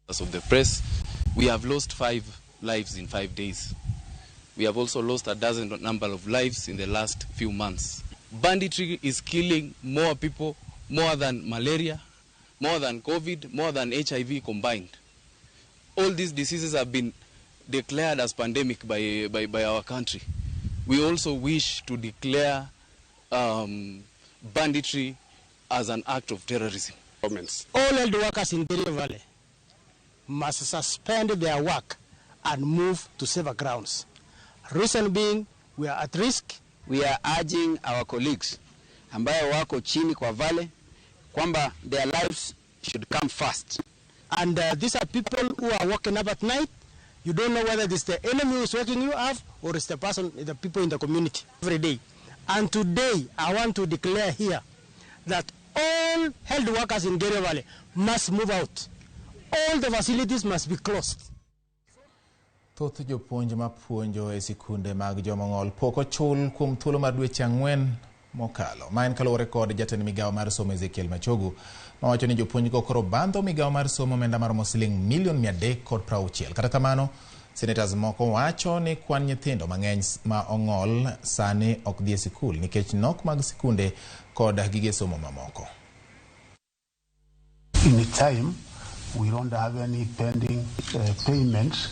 Of the press, we have lost 5 lives in 5 days. We have also lost a dozen number of lives in the last few months. Banditry is killing more people, more than malaria, more than COVID, more than HIV combined. All these diseases have been declared as pandemic by our country. We also wish to declare banditry as an act of terrorism. Comments. All health workers in Kerio Valley must suspend their work and move to safer grounds. Reason being, we are at risk. We are urging our colleagues ambayo wako chini kwa valley kwamba their lives should come first. And these are people who are waking up at night. You don't know whether it's the enemy who is waking you up or it's the person, the people in the community every day. And today, I want to declare here that all health workers in Kerio Valley must move out. All the facilities must be closed. Thoth jopuonj mapuonjo e sikunde mag jomong'ol pok ochul kuom thuolo mar dweche 4 mokalo. Ma en kaluwore kod jatend migawo mar somo Ezekiel Machogu mawacho ni jopuonjgo koro bandho migawo mar somo omenda maromo siling milion 360. Kata kamano, senators moko wacho ni kwan nyithindo mang'eny ma ong'ol sani ok dhi e sikul nikech nok mag sikunde kod gige somo mamoko. In time, we don't have any pending payments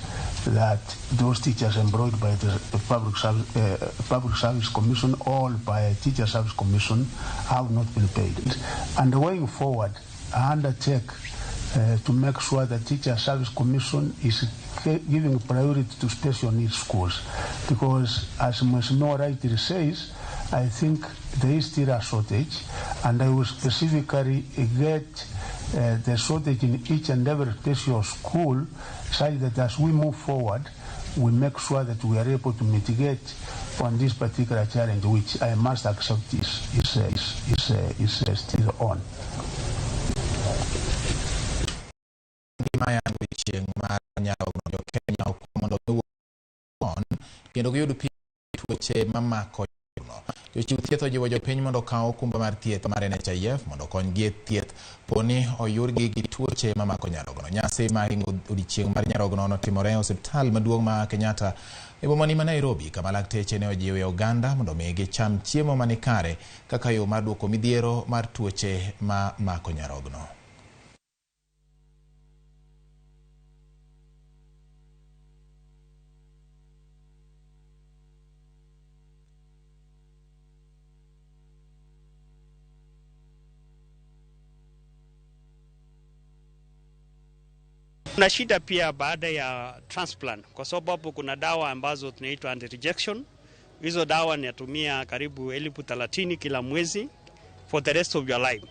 that those teachers employed by the Public Service Commission or by Teacher Service Commission have not been paid. And going forward, I undertake to make sure that Teacher Service Commission is giving priority to special needs schools, because as Mheshimiwa rightly says, I think there is still a shortage, and I will specifically get the shortage in each and every special school, such that as we move forward, we make sure that we are able to mitigate on this particular challenge, which I must accept is still on. Gima yango chieng' mar nyarogno jo Kenya okwa mondo giwuon kendo giyud pi tuoche mamako. Jochiw thieth ojiwo jopiny mondo okaw okumba mar thieth mar NHIF mondo okonygi e thieth poni oyudgi gi tuoche mamako nyarogno. Nyasi mar ringo odiechieng' mar nyarogno notimore e osiptal maduong' ma Kenyatta e boma ni ma Nairobi, kama lakteche ne ojiwo oganda mondo mi gicham chiemo manikare kaka yo mar duoko midhiero mar tuoche mamako nyarogno. Kuna shida pia baada ya transplant, kwa sababu kuna dawa ambazo tunaitwa anti-rejection. Hizo dawa natumia karibu 30,000 kila mwezi for the rest of your life.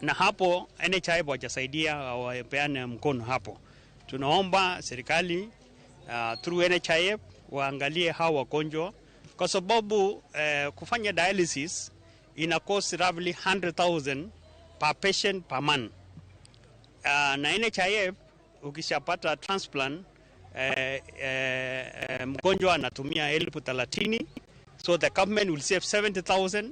Na hapo NHIF hawajasaidia, hawapeane mkono hapo. Tunaomba serikali through NHIF waangalie hawa wagonjwa, kwa sababu kufanya dialysis ina cost roughly 100,000 per patient per month. Na NHIF ukishapata transplant mgonjwa anatumia 30,000, so the government will save 70,000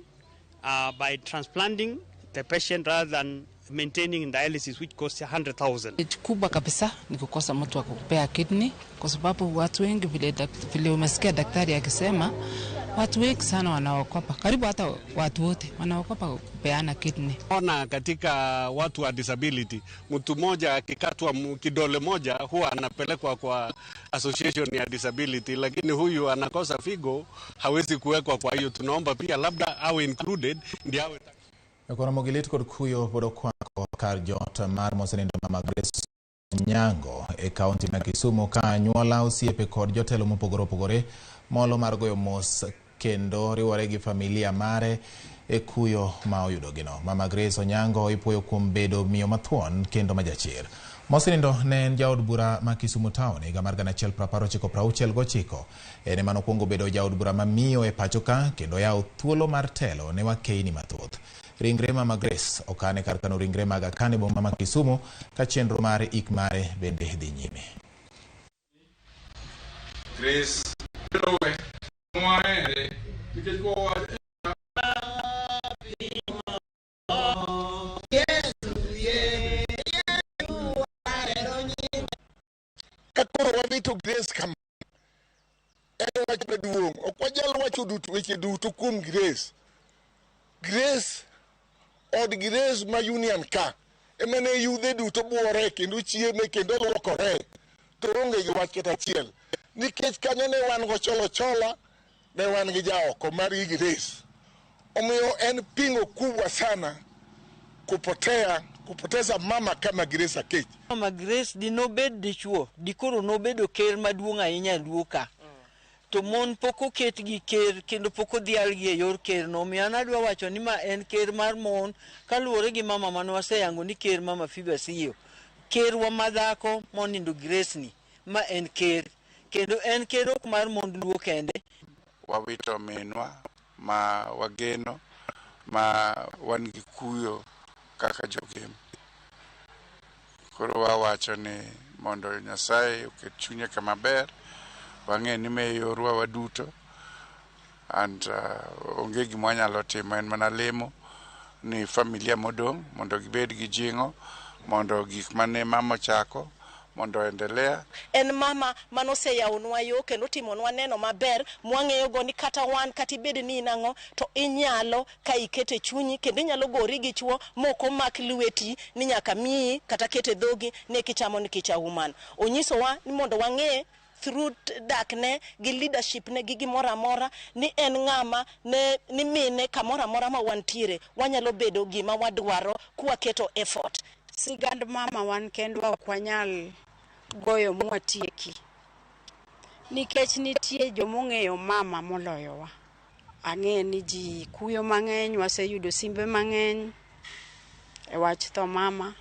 by transplanting the patient rather than maintaining dialysis which costs 100,000. Kubwa kabisa ni kukosa mtu wa kukupea kidney, kwa sababu watu wengi vile umesikia daktari akisema, watu wengi sana wanaogopa, karibu hata watu wote wanaogopa kupeana kidney. Ona katika watu wa disability, mtu mmoja akikatwa kidole moja huwa anapelekwa kwa association ya disability, lakini huyu anakosa figo hawezi kuwekwa. Kwa hiyo tunaomba pia labda awe included ndio awe. Kono mogilit kod kuyo pod okwako kar jot mar mosenindo Mama Grace Onyango e kaunti ma Kisumu, ka anyuola, osiepe kod jotelo mopogore opogore molo mar goyo mos kendo riwore gi familia mare e kuyo ma oyudogino. Mama Grace Onyango ipuoyo kuom bedo miyo mathuon kendo majachir. Mosenindo ne en jaod bura ma Kisumu Town higa mar 1969. En ema nokwongo bedo jaod bura ma miyo e pacho ka kendo yawo thuolo mar telo ne wakeini mathoth. Ringre Mama Grace okane kar kano ringre mag Akane boma ma Kisumu ka chenro mar ik mare bende dhi nyime. Grace Rito Grace kama en wach maduong'. Ok wanyal wacho duto weche duto kuom Grace. Grace, od Grace ma Union ka ema ne yudhe duto buore kendo chieme kendo luokore, to onge gi wach kata achiel, nikech kanyo ne wan go cholo chola, ne wan gi jaoko mar Grace. Omiyo en pingo kubwa sana kupoteza mama kama Grace Akech. Mama Grace dinobed dichuo, dikoro nobedo ker maduong' ahinya e Luo ka. To mon pok oket gi ker kendo pok odhialgi e yor ker no. Omiyo an adwa wacho ni ma en ker mar mon kaluwore gi mama mane waseyango ni ker Mama Phoebe Asiyo. Kerwa madhako monindo Grace ni, ma en ker. Kendo en ker ok mar mond Luo kende. Wawito minwa ma wageno, ma wan gi kuyo kaka jogem. Koro wawacho ni mondo Nyasaye oket chunye kama ber, wang'e ni me yorwa waduto, and onge gima wanyalo timo en mana lemo ni familia modong' mondo gibed gi jing'o, mondo gik mane mama ochako mondo endelea. En mama manoseyawonwa yo kendo timonwa neno maber mwang'eyogo ni kata wan kata ibed ni in ang'o to inyalo ka ikete chunyi kendo inyalo gori gi chuo mok omak lweti ni nyaka miyi kata kete dhogi ni kichamo nikech a woman. Onyisowa ni mondo wang'e through dakne gi leadership ne gi gimoro amora ni en ng'ama ne ni mine kamoro amora ma wantiere wanyalo bedo gima wadwaro kwaketo effort. Sigand mama wan kendwa ok wanyal goyo mwatieki nikech nitie jomong'eyo mama moloyowa. Ang'e ni ji kuyo mang'eny, waseyudo simbe mang'eny e wach tho mama,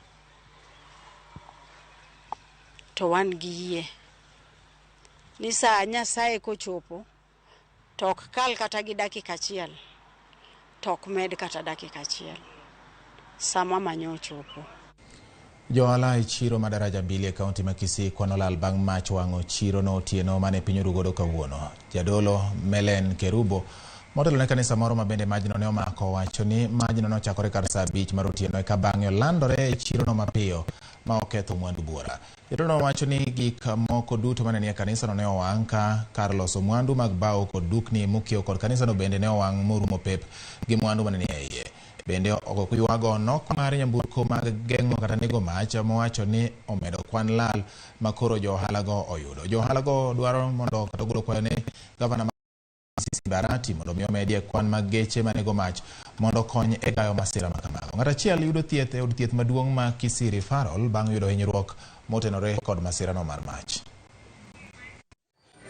to wan gi yie ni saa Nyasaye kochopo to ok kal kata gi dakika achiel, to ok med kata dakika achiel. Sa mama nyochopo. Johala e chiro ma daraja mbili e kaunti ma Kisii kwano lal bang' mach wang'o chiro no otieno mane piny orugodo kawuono. Jadolo Melen Kerubo motelo ne kanisa moro ma bende majno ne omako wacho ni majno nochakore kar saa 5 mar otieno eka bang'e olandore e chiro no mapiyo ma oketho mwandu buora. Jadolo wacho ni gik moko duto mane nie kanisano ne owang' ka kar loso mwandu mag bao kod dukni mokiewo kod kanisano bende ne owang' morumo pep gi mwandu mane nie iye. Bende oywago nok mar nyamburko mag geng'o kata nego mach mowacho ni omedo kwan lal ma koro jo ohalago oyudo. Jo ohalago dwaro mondo kata ogolo kwayo ne gavana Barati mondo mi omedie kwan mag geche manego mach mondo okony e gayo masira ma kamago. Ng'at achiel yudo thieth e od thieth maduong' ma Kisii Referral bang' yudo hinyruok motenore kod masirano mar mach.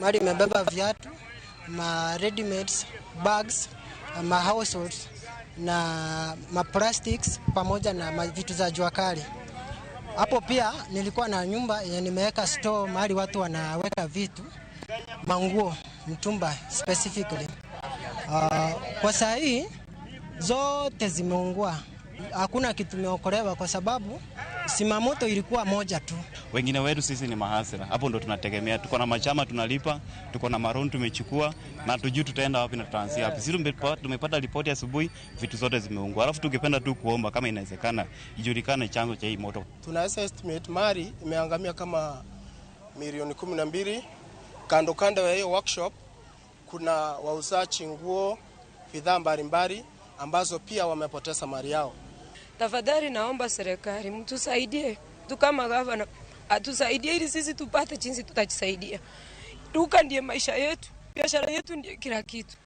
Mali imebeba viatu, ma ready mades, bags, ma households na ma plastics pamoja na vitu za jua kali. Hapo pia nilikuwa na nyumba yenye nimeweka store mahali watu wanaweka vitu, manguo, mtumba specifically. Kwa saa hii zote zimeungua. Hakuna kitu kimeokolewa kwa sababu simamoto ilikuwa moja tu. Wengine wetu sisi ni mahasira. Hapo ndo tunategemea. Tuko na machama tunalipa, tuko na maroon tumechukua na tujui tutaenda wapi na tutaanzia wapi. Sisi tumepata ripoti asubuhi vitu zote zimeungua. Alafu tungependa tu kuomba kama inawezekana ijulikane chanzo cha hii moto. Tunaweza estimate mali imeangamia kama milioni 12. Kando kando ya hiyo workshop kuna wauzaji nguo, bidhaa mbalimbali ambazo pia wamepoteza mali yao. Tafadhali naomba serikali mtusaidie, tu kama gavana atusaidie ili sisi tupate jinsi tutajisaidia. Duka ndiye maisha yetu, biashara yetu ndiye kila kitu.